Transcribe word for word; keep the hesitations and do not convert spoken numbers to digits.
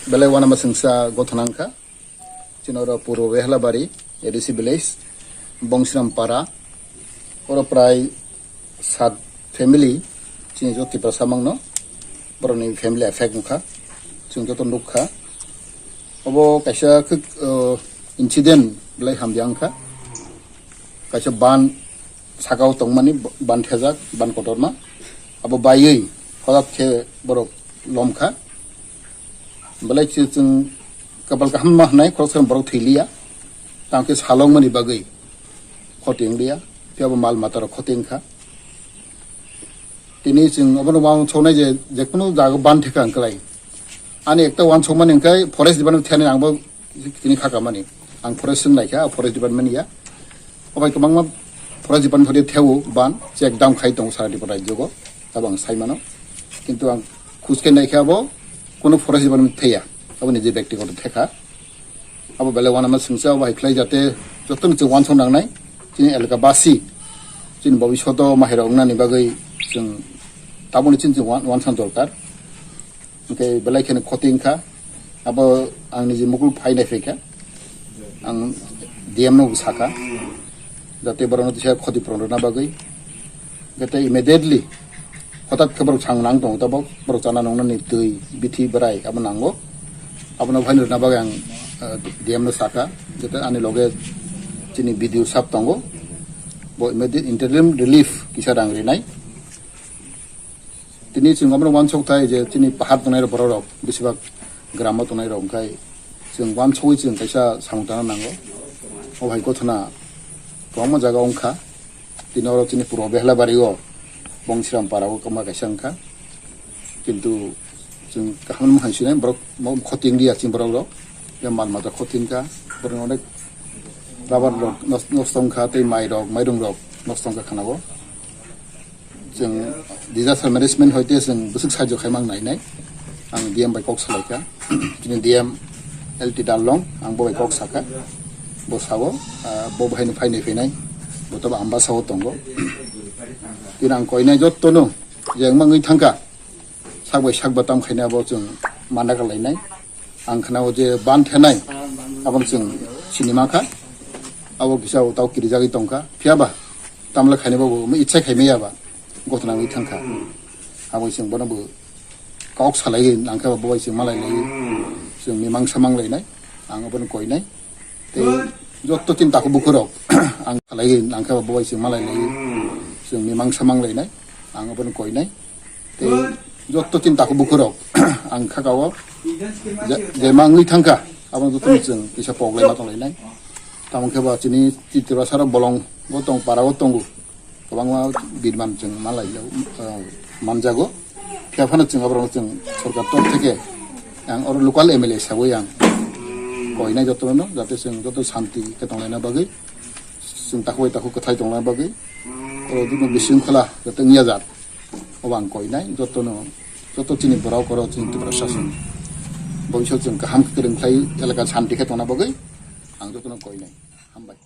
Belai wanama sengsa gothona wngkha. Chini oro Purbo Behlabari, A D C village, Bongsram Para. Oro prai sat family, chini joto Tiprasa mangno, borokni family affect wngkha. Chwng joto nukha. Obo kaisa khe, uh, incident belai hamya wngkha. Kaisa ban sakao tongmani, ban thejak, ban kotorma. Abo baiwi hodak khe borok lomkha. Belai chwng kapal kaham ma hwnwi khoroksa borok thwi liya. Tamo khe salongmani bagwi khoti wng liya. Phiya bo mal mata rok khoti wngkha. Tini chwng obono wansuknai je, jekunu jaga ban theka wngklai. Ani ekta wansukmani wngkha forest department thani ang bo tini khakamani. Ang forest wng naikha, forest department ya. Obai kwbangma forest department thodi theo ban check dam khai tongo sara Tripura rajyogo. Abo ang saimano. Kintu ang khuske naikha abo kunu forest department theya. Abo niji byaktigoto thekha. Abo belai wanama sengsa, obo hai khlai jate jotono chwng wansuk nangnai. Chini elaka basi, chini bobishoto mahairok wngnani bagwi chwng tabukni chini chwng wan-, wansukna dorkar. Hwnkhe belai kheno khoti wngkha. Abo ang niji mukul phai nai phaikha. Ang D M no bo sakha. Jate borokno kisa khoti puron rwna bagwi. Hwnkhe tei immediately hotat khe borok chang nang tongo, tabok borok chana nungnani twi, bithi, bwrai abo nango. Abono phaino rwna bagwi ang, eh, D M no sakha, jete ani loge chini B D O sab tongo, bo immediate interim relief kisa rang rinai. Tini chwng omono wansuk thai je chini pahar tongnai borok rok, besibak gramo tongnai rok, hwnkhe chwng wansugwi chwng kaisa samung tangna nango. O hai gothona kwbangma jaga wngkha. Tini oro chini Purbo Behlabari o Bongsram Para o kwma kaisa wngkha. Kintu chwng kaham hai sinai borok mo khoti wngya chini borok rok. Ya mal mata khoti wngkha. Borok onek rubber rok nos-, nosto wngkha tei mai rok, mairung rok nosto wngkha khana o. Chwng disaster management hoite chwng bwswk sahajyo khaimang nainai. Ang D M bai kok salaikha. Chini D M L T Darlong, ang bo bai kok sakha. Bo sao, ah, bo bahai ni phainai phainai. Bo tobo Ambasa o tongo. Tini ang koinai jotto no, je wngmangwi thangkha. Sak bai sak ba tam khaina abo chwng mana kalainai. Ang khana o je ban thenai, abo chwng sinima kha. Abo kisa o tau kirijagwi tongkha. Phiya ba, tamle khaina bo, bo itsa khaimaya ba. Gothona wngwi thangkha. Abo chwng bono bo kok salai nangkha, bo bai chwng malai lai. Chwng mimang samang lainai. Ang abono koinai. Tei jotto chini takhuk bukhuk rok ang khalai nangkha bo bai chwng malai lai chwng mimang samang lainai ang abono koinai tei jotto chini takhuk bukhuk rok ang khaka o je, je mangwi thangkha abono jotto chwng kisa pok lai ma tong lainai tamo khe ba chini Tiprasa rok bolong bo tong para o tongo. Kwbangma birman chwng malai, ah, manjago. Phiya phano chwng aborokno chwng sorkar torof theke ang oro local M L A hisabai ang koinai jotono, jate chwng joto shanti khe tonglaina bagwi, chwng takhuk bai takhuk kwthai tonglaina bagwi, oro joto bisingkhola jate wngya jak. Obo ang koinai jotono, joto chini borok oro chini Tiprasa chwng bobisot chwng kaham khe kwrwng khlai elaka shanti khe tongna bagwi ang jotono koinai. Hambai.